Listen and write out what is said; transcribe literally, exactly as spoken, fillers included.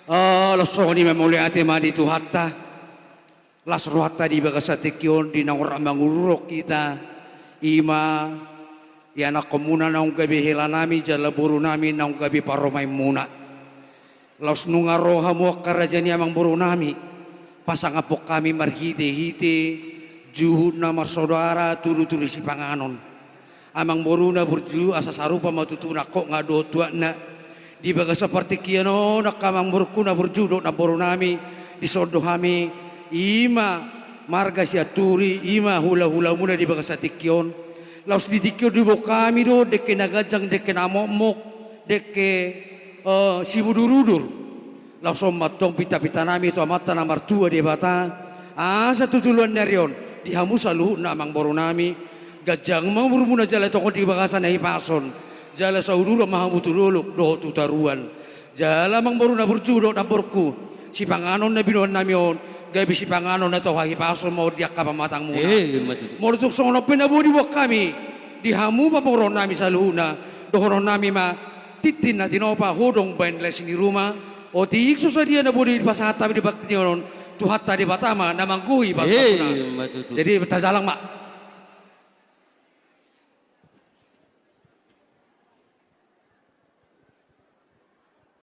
Ah, laos songon i ma, mauliate ma di Tuhanta. Las rohanta di bagasan tingki on di naung rap mangururon hita, i ma ianakkonmuna naung gabe helanami jala borunami naung gabe parumaenmuna. Laos nunga ro hamu angka raja ni amangborunami, pasangaphon hami marhitehite juhut na marsaudara, tudutudu sipanganon. Amangboru na burju, asa sarupa ma tutu nangkok nga dohot tuatna. Di bagasan partingkian on, angka amangborungku na burju dohot namborunami, dison do hami, i ma marga Sianturi, i ma hulahulamuna di bagasan tingki on. Laos di tingki on diboan hami do dengke na ganjang, dengke na mokmok, dengke, eh, simudurudur. Laos on ma antong pintapintanami tu Amanta na martua Debata, asa tu joloan ni ari on, di hamu saluhutna amangborunami, ganjang ma umurmuna jala tongtong di bagasan hahipason, jala sauduran ma hamu tu dolok dohot tu toruan. Jala amangboru na burju dohot namborungku, sipanganon na binoannami on, gabe sipanganon na tau hahipason ma on di angka pamatangmuna. Eh, ima tutu. Molo tung songon on pe na boi diboan hami di hamu pamoruonnami saluhutna, dohononnami ma: Tintin na tinopa, hodong baen las ni ruma. Otik so sadia na boi dipasahat hami di partingkian on, Tuhanta Debata ma na manggohi pasahatonmuna. Eh, ima tutu. Jadi tajalang ma.